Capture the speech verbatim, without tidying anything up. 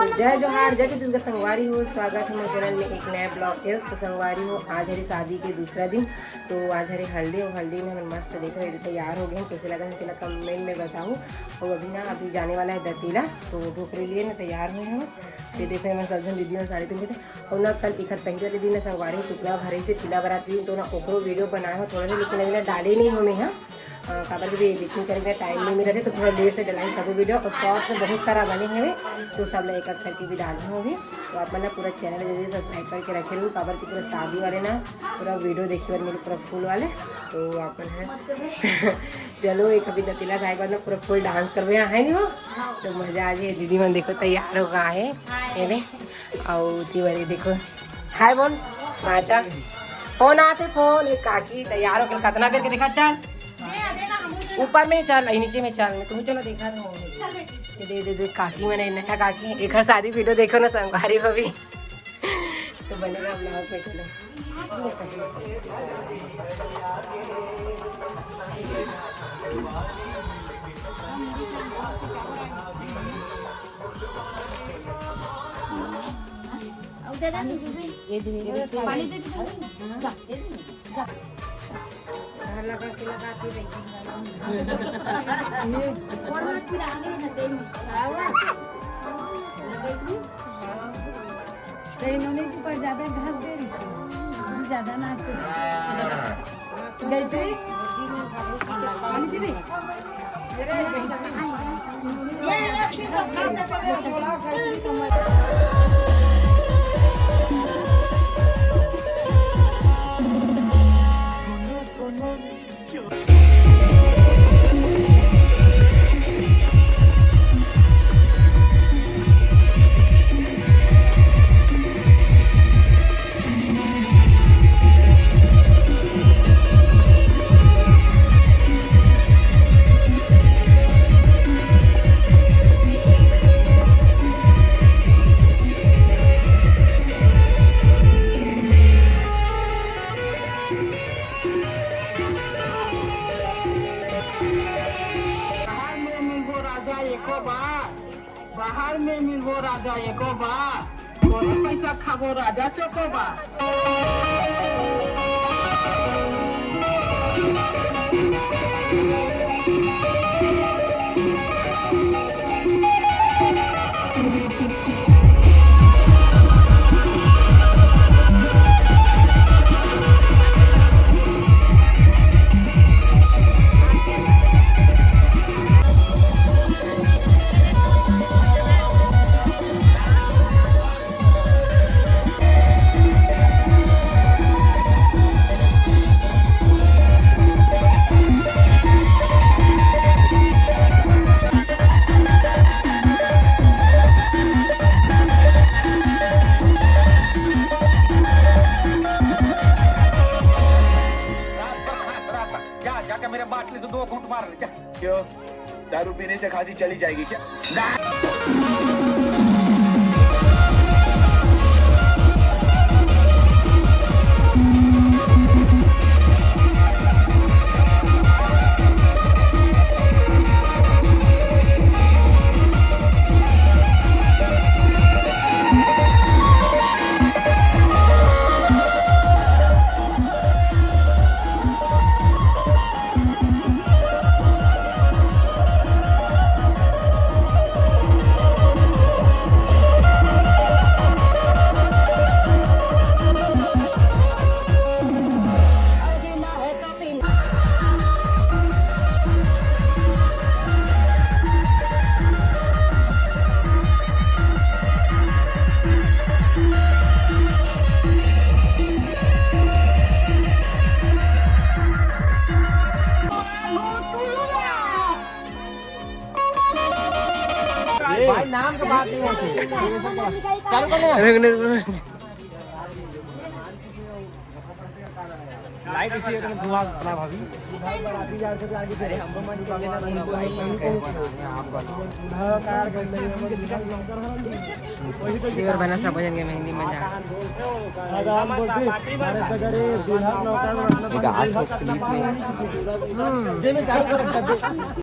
तो जय जोहार, जय छत्तीसगढ़ संगवारी हो, स्वागत है मोर चैनल में एक नया ब्लॉग के। तो संगवारी हो, आज हरे शादी के दूसरा दिन, तो आज हरे हल्दी, और हल्दी में हमन मस्त देखो ये तैयार हो गए हैं, कैसे लगा है तेला कमेंट में बताओ। और अभी ना, अभी जाने वाला है दतिला, तो डोकरी लिए ना तैयार हुए हैं। ये देखो, मैं सब जन दीदी और साड़ी पहन के थे, और ना कल इकहत्तरी वाले दिन ना संगवारी टुकड़ा भरे से पीला बरात दिन, तो ना ओकरो वीडियो बनाए हो थोड़ा सा, लेकिन अभी ना डाले नहीं हो मैं, हाँ। अ, काबर के भी एडिटिंग करे के टाइम नहीं मिलत हे, तो थोड़ा लेट से डलाइन सबो वीडियो, और शॉर्ट्स में बहुत सारा बने हवे, तो सब ला एक एक करके भी डाले होंगे। तो आप मन ना पूरा चैनल जल्दी सब्सक्राइब करके रखे रहू, काबर के पूरा शादी वाले ना पूरा वीडियो देखे बर मिले, पूरा फुल वाले। तो आप मन है चलो, एक अभी दतिला जाए के बाद ना पूरा फुल डांस करबे, यहाँ है नहीं हो, तो मजा आ जाए। दीदी मन देखो तैयार हो गा हे, ये ले, और तिवारी देखो, हाय बोल, माचा, फोन आते फोन, एक काकी तैयार होके कतना करके देखा, चल ऊपर में चल, नीचे में चल, मैं तुम्हें चलो देखा था। ये दे दे दे काकी, मैंने नया काकी, एक हर शादी वीडियो देखो ना संगवारी हो भी। तो बनेगा ब्लॉग में, चलो। ये दे, पानी दे दे। जा, दे दे। जा। लगा के लगा के रही। नहीं, इन्होंने के ऊपर ज्यादा ढक दे रही थी, ज्यादा नाच रही थी। गई थी? बाहर में मिलबो राजा एको बार, बाहर में मिलबो राजा एको बार, तोरे पैसा खाबो राजा चोको बार। जा, जाके मेरे बाटली से दो घूंट मार ले, जा। क्यों? दारू पीने से खांसी चली जाएगी क्या? भाई, नाम के बात नहीं होती। चालू कर ले। रुक, रुक, रुक। लाइट इसी एक धुआं बना भाभी। देवर बना सब जन के मेहंदी मजा।